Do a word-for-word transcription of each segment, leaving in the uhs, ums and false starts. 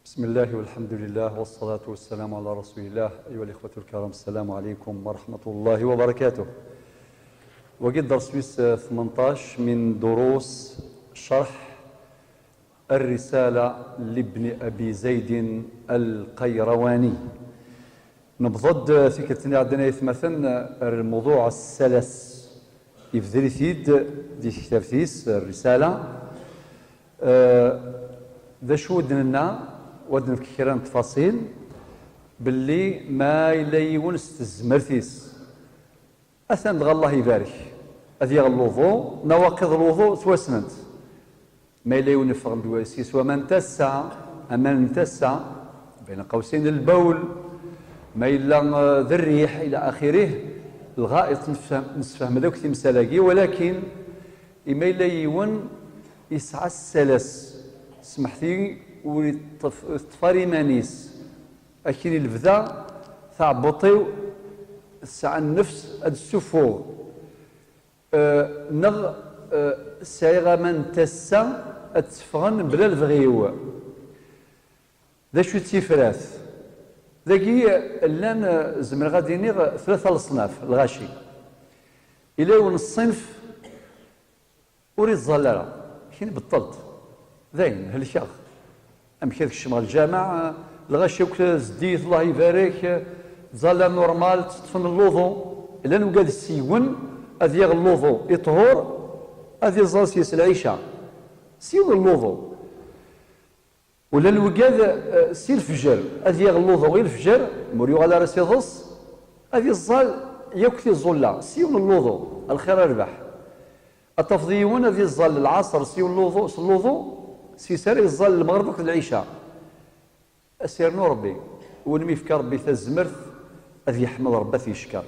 بسم الله والحمد لله والصلاة والسلام على رسول الله. أيها الإخوة الكرام، السلام عليكم ورحمة الله وبركاته. وقد درس ويس ثمنطاش من دروس شرح الرسالة لابن أبي زيد القيرواني. نبضد فكرة عندنا يثمثن الموضوع السلس يبذل يثيد دي كتابتيس الرسالة. آه، d acu i d-nenna, wa d-nefk kra n tfaṣil, belli ma yella yiwen s tezmert-is, atan dɣa Allah ibarek, ad yaɣ lwuḍu, nawaqiḍ lwuḍu ttwassnent. Ma yella yiwen yeffeɣ-d s-, s waman n tassa, aman n tassa, bayna qawsayn lbawl, ma yella, eh, d rriḥ, ila axirih, lɣa'iṭ, nefhem, nessefhem-d akk timsal-agi, walakin i ma yella yiwen yesɛa ssalas, smeḥt-iyi, ur yeṭṭef, ur teṭṭef ara iman-is. Akin i lebda, taɛebbuṭ-iw tesɛa nnefs ad d-ssuffuɣ. Eh, neɣ, eh, sɛiɣ aman n tassa ad tteffɣen bla lebɣi-w. D acu i d tifrat? Dagi, eh, llan, eh, zemreɣ ad iniɣ, eh, tlata leṣnaf, lɣaci. Ila yiwen ṣṣinf ur iẓẓal ara, kini beṭṭelt. Dayen, helkeɣ. Amek ad kecmeɣ lǧameɛ, lɣaci akk zeddigit, Allah ibarek, ttẓalla normal, tteṭṭfen lluḍu. Llan wigad s yiwen, ad yaɣ lluḍu i ṭhur, ad iẓẓal s-yes lɛica. S yiwen lluḍu. Ula n wigad, eh, si lefjer, ad yaɣ lluḍu i lefjer, ma ur yuɣal ara s iḍes, ad iẓẓal yakk tiẓulla, s yiwen n lluḍu, a lxir a rrbeḥ. Ad tafeḍ yiwen ad iẓẓal lɛaṣer s yiwen n luḍu, s lluḍu, s-yes ara iẓẓal lmeɣreb akked lɛica. Ad s-irnu Rebbi, win mi yefka Rebbi tazmert, ad yeḥmed Rebbi, ad t-yeckeṛ.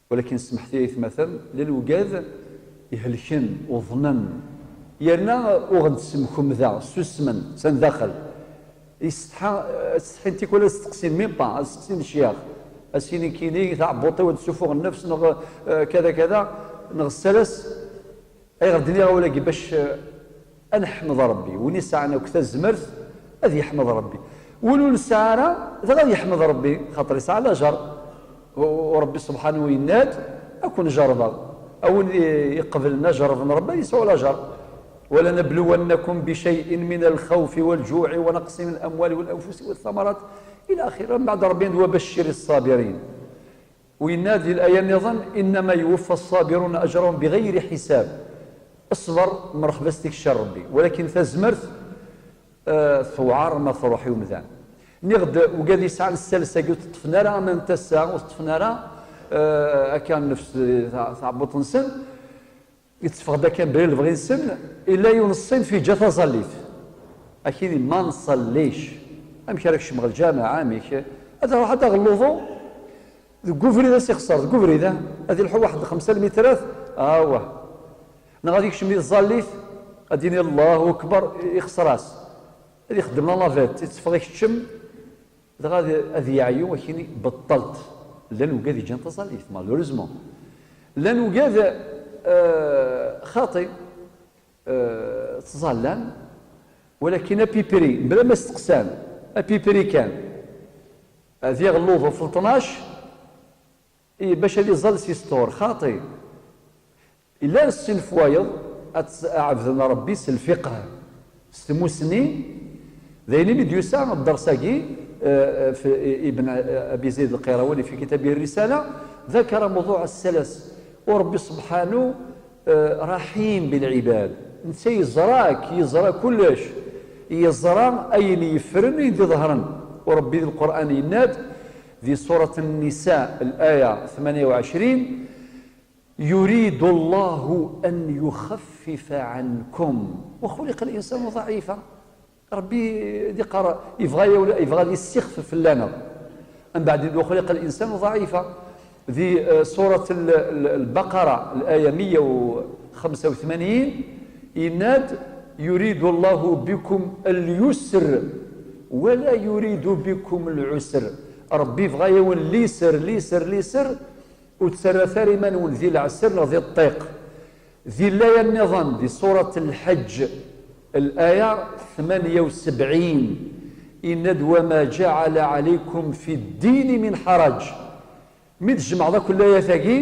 Walakin smeḥt-iyi aytmaten, llan wigad ihelken, uḍnen, yerna uɣen-d s mkemda, susmen, s andaxel. Yessetḥa, ad setḥin tikwal ad steqsin, même pas, ad steqsin ccyax. Ad s-yini kini, taɛebbuṭ-iw ad d-ssufuɣ nnefs, neɣ, eh, kada, kada, neɣ ssalas. Ayɣer d-nniɣ awal-agi? Bac, eh, ad neḥmed Rebbi. Win yesɛan akk tazmert, ad yeḥmed Rebbi. Win ur nesɛi ara, dɣa ad yeḥmed Rebbi, xaṭer yesɛa lajer. U, u Rebbi subḥanahu yenna-d, ad ken-jerrbeɣ. A win i-, iqeblen ajerreb n Rebbi, ad yesɛu lajer. ولنبلونكم بشيء من الخوف والجوع ونقص من الأموال والأنفس والثمرات إلى آخره. Mbeɛd Rebbi yenna-d, وبشر الصابرين. U yenna-d di laya nniḍen, إنما يوفى الصابرون أجرهم بغير حساب. Ṣṣber, mreḥba s-t-ikeččer Rebbi. Walakin tazmert, eh, tewɛer ma truḥ i umdan. Nniɣ-d, wigad yesɛan ssales-agi ur t-ṭṭfen ara aman n tasa, ur t-ṭṭfen ara, eh, akka nnefs, eh, ta-, taɛebbuṭ-nsen, yetteffeɣ-d akken bla lebɣi-nsen, illa yiwen ṣṣinf yeǧǧa taẓallit. Akini ma nṣallic, amek ara kecmeɣ lǧameɛ, amek? Ad ruḥ ad aɣ lluḍu, deg ubrid ad s-ixṣer, deg ubrid, ah, ad ilḥu waḥed xemsa lmitrat, awah. Neɣ ad ikcem i tẓallit, ad yini Allahu Akbar, ixṣer-as. Ad ixdem la navette, itteffeɣ ikeččem, dɣa ad, ad yeɛyu, akini beṭṭelt. Llan wigad yeǧǧan taẓallit, malheureusement. Llan wigad, eh, xaṭi, eh, ttẓallan, walakin apipri, bla ma steqsan, apipri kan. Ad yaɣ lluḍu f tnac, i, bac ad iẓẓal si sṭur, xaṭi. Illa ṣṣinf wayeḍ, ad tt-, ɛebden Rebbi s lfiqh, s tmussni, d ayen imi d-yusa dders-agi, eh, f-, Ibn Abi Zayd Lqirawani fi kitab-ih Risala, ذكر موضوع السلس. U Rebbi subḥanu, eh, raḥim bilɛibad. Netta yeẓra-k, yeẓra kullec. Yeẓra ayen yeffren, ayen d-iḍehren. U Rebbi di Lqur'an yenna-d, di surat Nnisa, laya tmanya u ɛecrin, يريد الله أن يخفف عنكم وخلق الإنسان ضعيفا. Rebbi di qara, yebɣa, yebɣa ad yessixfef fell-aneɣ. Mbeɛd, وخلق الإنسان ضعيفا. Di, eh, surat l-, l-, Lbaqara, laya meyya u xemsa u tmanyin, yenna-d, يريد الله بكم اليسر ولا يريد بكم العسر. Rebbi yebɣa-yawen liser, liser, liser, ur ttarrat ara iman-nwen di leɛser neɣ di ṭṭiq. Di laya nniḍen, di surat Lḥeǧǧ, laya tmanya u sebɛin, Yenna-d: "Wa ma jaɛala ɛalaykum fi ddini min ḥaraǧ." Mi d-tjemɛeḍ akk layat-agi,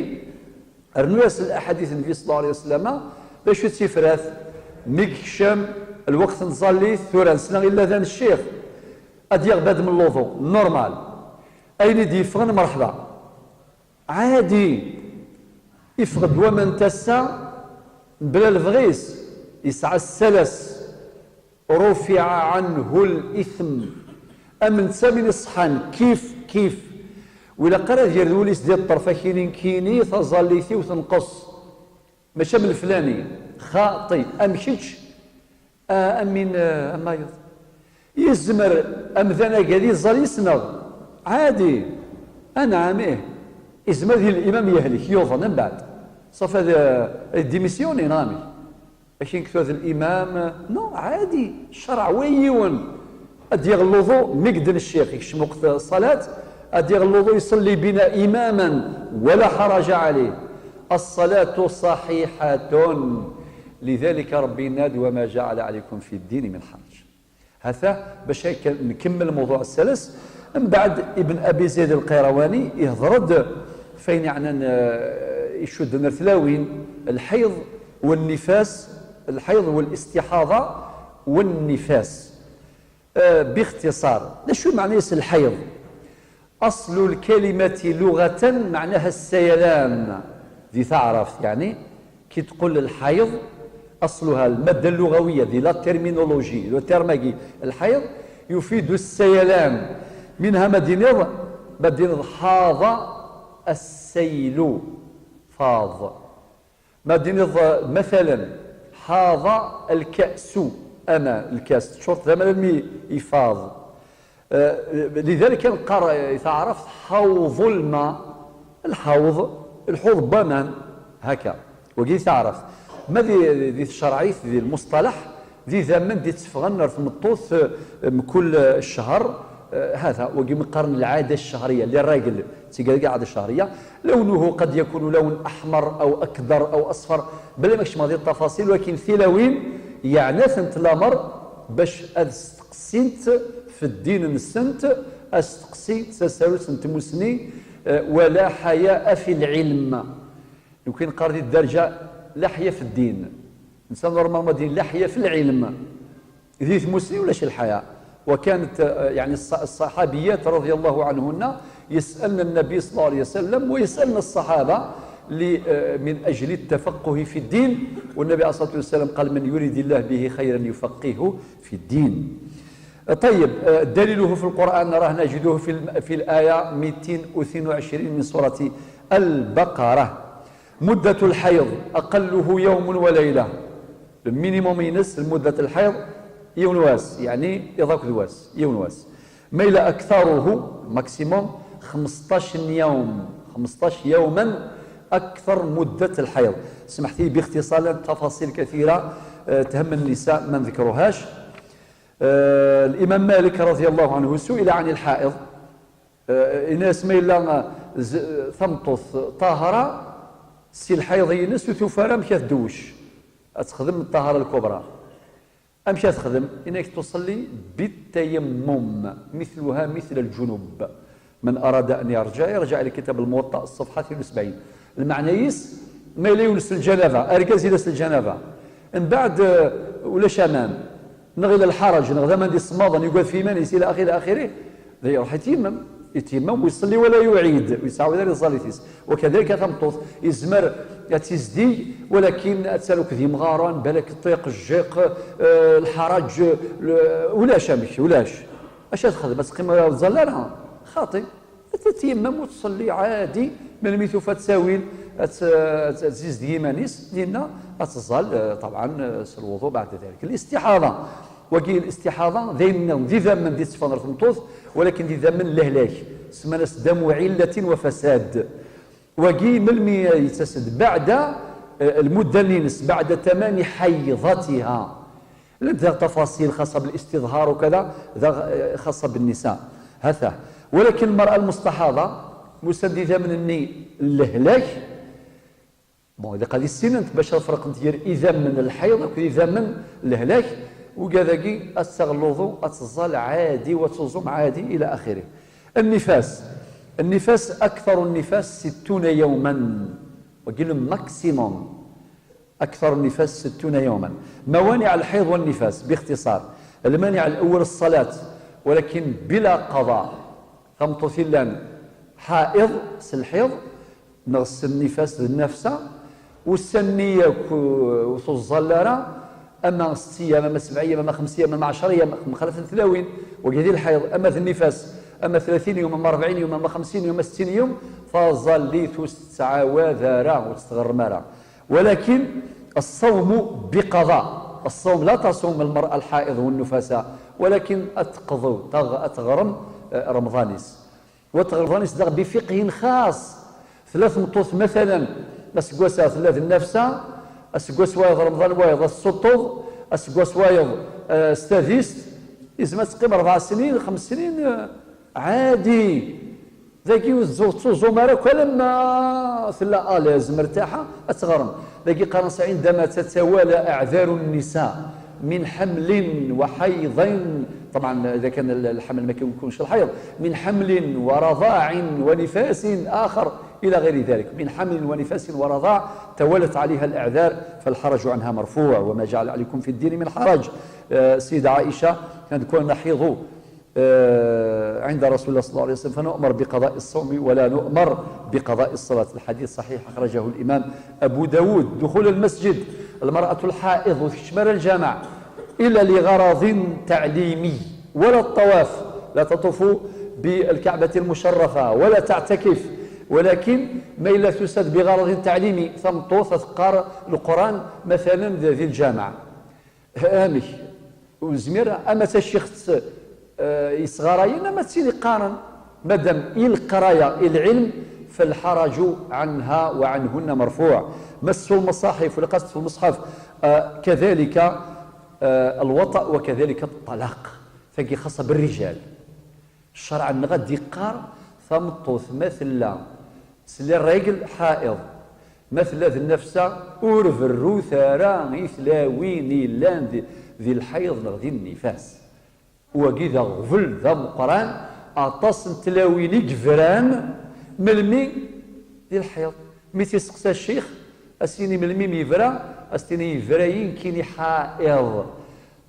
rnu-yas laḥadit n Nnbi ṣella Llahu ɛalayhi wa sallam, d acu i d tifrat? Mi yekcem lweqt n tẓallit, tura nesla illa d ccix, ad yaɣ badem n luḍu, normal. Ayen i d-yeffɣen, merḥba. Ɛadi, iffeɣ-d waman n tasa, mebla lebɣi-s, yesɛa ssalas. Rufiɛ ɛanhu l-ithm. Am netta mi iṣeḥḥan, kif kif. Ur ilaq ara ad yerr wul-is di ṭṭerf, akini nekkini taẓallit-iw tenqes. Mačči am leflani, xaṭi, am kečč, a, am win, a, am wayeḍ. Yezmer amdan-agi ad iẓẓal yis-neɣ? Ɛadi. Anɛam, ih. Yezmer ad yili limam yehlek, yuḍen, mbeɛd. Ṣafi ad, ad démissionner, neɣ amek? Akin kteb limam, non, ɛadi, ccṛeɛ wa yiwen. Ad yaɣ luḍu, mi yedden ccix, yekcem lweqt ṣṣalat, ad yaɣ luḍu, يصلي بنا إماما ولا حرج عليه. الصلاة صحيحة. لذلك Ṛebbi yenna-d: "وما جعل عليكم في الدين من حرج." Hata, bac akka nkemmel lmuḍuɛ n ssalas, mbeɛd Ibn Abi Zayd Lqirawani ihḍer-d f wayen yeɛnan, eh, icudden ar tlawin, lḥiḍ, wannifas, lḥiḍ, walistiḥaḍa, wannifas. Eh, bixtiṣar, d acu meɛna-yas lḥiḍ? أصل الكلمة لغة معناها السيلان. Di taɛrabt, yeɛni, ki tqul lḥayeḍ, أصلها, lmadda lluɣawiya, di la terminologie, le terme-agi, lḥayeḍ, يفيد السيلان. منها ma d-tiniḍ, ma d-tiniḍ حاض السيل, faḍ. Ma d-tiniḍ, مثلا, حاض الكأس, ama lkas teččuṛ d aman almi ifaḍ. Eh, lidalik neqqar, eh, i taɛrabt ḥawḍ lma, lḥawḍ, lḥuḍ n waman, haka. Wagi di taɛrabt. Ma di, di tcerɛit, di lmusṭalaḥ, d idammen d-itteffɣen ar tmeṭṭut, eh, mkul, eh, ccher, eh, hata, wagi mi qqaren lɛada ccehriya, les règles, d tigad-agi lɛada ccehriya. لونه قد يكون لون أحمر أو أكدر أو أصفر، bla ma kecmeɣ di ttafaṣil, walakin tilawin yeɛna-tent lamer bac ad steqsint f ddin-nsent asteqsi s tasarut n tmussni, eh, ولا حياء في العلم. Nekkni neqqar di dderja لا حياء في الدين. Netta normalement din لا حياء في العلم. Di tmussni ulac lḥaya. وكانت, eh, يعني الص-, الصحابيات رضي الله عنهن يسألن النبي صلى الله عليه وسلم ويسألن الصحابة ل-, eh, من أجل التفقه في الدين، والنبي عليه الصلاة والسلام قال: "من يريد الله به خيرا يفقهه في الدين". Eh, طيب, eh, دليله في القرآن راه نجده في الم-, في الآية ميتين واثنين وعشرين من سورة البقرة. مدة الحيض أقله يوم وليلة. Le minimum-ines, lmuddat lḥiḍ, yiwen wass, yeɛni iḍ akked wass, yiwen wass. Ma yella أكثره, maximum, خمسطاش يوم, خمسطاش يوما أكثر مدة الحيض. اسمحتي باختصار، لأن التفاصيل كثيرة, eh, تهم النساء ما نذكرهاش. Eh, الإمام مالك رضي الله عنه سئل عن الحائض. Eh, yenna-as ma yella, eh, z-, tameṭṭut ṭahra si lḥayḍ-ines ur tufi ara amek ad tdewwec, ad texdem ṭṭahra lkubra. Amek ad texdem? Yenna-ak تصلي بالتيمم مثلها مثل الجنب. من أراد أن يرجع يرجع إلى كتاب الموطأ الصفحة اثنين وسبعين. Lmeɛna-is, ma yella yiwen s lǧanaba, argaz yella s lǧanaba, mbeɛd, eh, ulac aman, neɣ ila lḥaraǧ, neɣ d aman d isemmaḍen, yugad f yiman-is, ila axiri, ila axiri, da iruḥ itiyemmem, itiyemmem, u iṣelli wala yuɛid, u yesɛawed ara iẓẓal-it-is. Wakadalika tameṭṭut, izmer ad tizdig, walakin ad taru akked yimɣaren, balak ṭṭiq, jjiq, eh, lḥaraǧ, l-, ulac amek, ulac. Acu ad texdem? Ad teqqim ur tẓall ara? Xaṭi. Ad tiyemmem u tṣelli ɛadi, melmi tufa ttawil, ad t-, ad t-, ad tzizdeg iman-is, dinna ad tẓall, eh, ṭabɛan, eh, s lwuḍu beɛda dalik. Listiḥaḍa. Wagi listiḥaḍa, d ayen nniḍen, d idammen d-itteffɣen ɣer tmeṭṭut, walakin d idammen n lehlak. Semman-as دم علة وفساد. Wagi, melmi yettas-d? Beɛda, eh, lmudda-nni-ines, beɛda tamami ḥayḍatiha. Llant daɣ tafaṣil xaṣa bilistiḍhar ukada, daɣ, eh, xaṣa binnisa. Hata. Walakin lmar'a lmustaḥaḍa, musan-d idammen-nni n lehlak. Bon, ilaq ad issinent bac ad ferqent gar idammen n lḥayḍ akked idammen n lehlak. Ugad-agi ad taɣ luḍu, ad teẓẓal ɛadi, wa tuẓum ɛadi, ila axiri. Nnifas. Nnifas, akthar nnifas sittuna yawman. Wagi le maximum. Akthar nnifas sittuna yawman. Mawani' lḥiḍ wa nnifas, bixtiṣar. Lmani' lawwal ṣṣalat, walakin bila qada. Tameṭṭut illan ḥaiḍ, s lḥiḍ, neɣ s nnifas d nnafsa, ussan-nni yakk ur tuẓẓal ara, ama setta yyam, ama sebɛ yyam, ama xemsa yyam, ama ɛecra yyam, mxalafent tlawin, wagi di lḥiḍ, ama d nnifas, ama tlatin yum, ama rebɛin yum, ama xemsin yum, ama settin yum, taẓallit ur s-tettɛawad ara, ur tt-tɣerrem ara. Walakin الصوم بقضاء. الصوم لا تصوم المرأة الحائض والنفساء، ولكن ad teqḍu, ad teɣrem Remḍan-is. Wa teɣrem Remḍan-is daɣ بفقه خاص. Tella tmeṭṭut, matalan, aseggas-a tella d nnafsa, aseggas wayeḍ Remḍan wayeḍ ad tessuṭṭeḍ, aseggas wayeḍ s tadist, izmer ad teqqim rebɛa snin, xems snin, ɛadi. Dagi ur tettuẓum ara akk alamma tella à l'aise, مرتاحة, ad teɣrem. Dagi qqaren-as عندما تتوالى أعذار النساء من حمل وحيض، طبعا إذا كان الحمل ما كيكونش الحيض، من حمل ورضاع ونفاس آخر إلى غير ذلك، من حمل ونفاس ورضاع توالت عليها الأعذار فالحرج عنها مرفوع، وما جعل عليكم في الدين من حرج. Sida Ɛica, كنا نحيض عند رسول الله صلى الله عليه وسلم فنؤمر بقضاء الصوم ولا نؤمر بقضاء الصلاة. الحديث صحيح، أخرجه الإمام أبو داود. دخول المسجد، المرأة الحائض ur tekcim ara lǧameɛ إلا لغرض تعليمي، ولا الطواف، لا تطوف بالكعبة المشرفة ولا تعتكف، ولكن ma yella tusa-d بغرض تعليمي, tameṭṭut ad teqqar Leqran, matalan, di lǧameɛ. Amek? Ur nezmir, ama d tacixt yesɣarayen, ama d tin yeqqaren. Madam i leqraya, i lɛilm, فالحرج عنها وعنهن مرفوع. مس المصاحف, ولقصد في المصحف, كذلك الوطأ وكذلك الطلاق. Tagi xaṣṣa بالرجال. Ccreɛ-nneɣ ad d-iqqar tameṭṭut ma tella s les règles, ḥaiḍ, ma tella d nnafsa, ur berrut ara i tlawin yellan di, di lḥiḍ neɣ di nnifas. Wagi d aɣbel d ameqqran, aṭas n tlawin i yebran melmi? Di lḥiḍ. Mi tt-iseqsa ccix, ad s-yini melmi m-yebra, ad s-tini yebra-yi nekkini ḥaiḍ.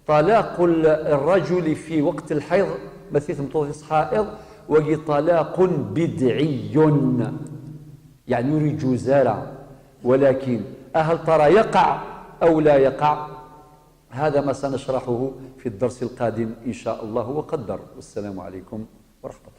طلاق الرجل في وقت الحيض, ma tella tmeṭṭut-is ḥaiḍ, wagi طلاق بدعي, يعني ur yeǧuz ara. ولكن هل ترى يقع أو لا يقع؟ هذا ما سنشرحه في الدرس القادم إن شاء الله وقدر. والسلام عليكم ورحمة الله.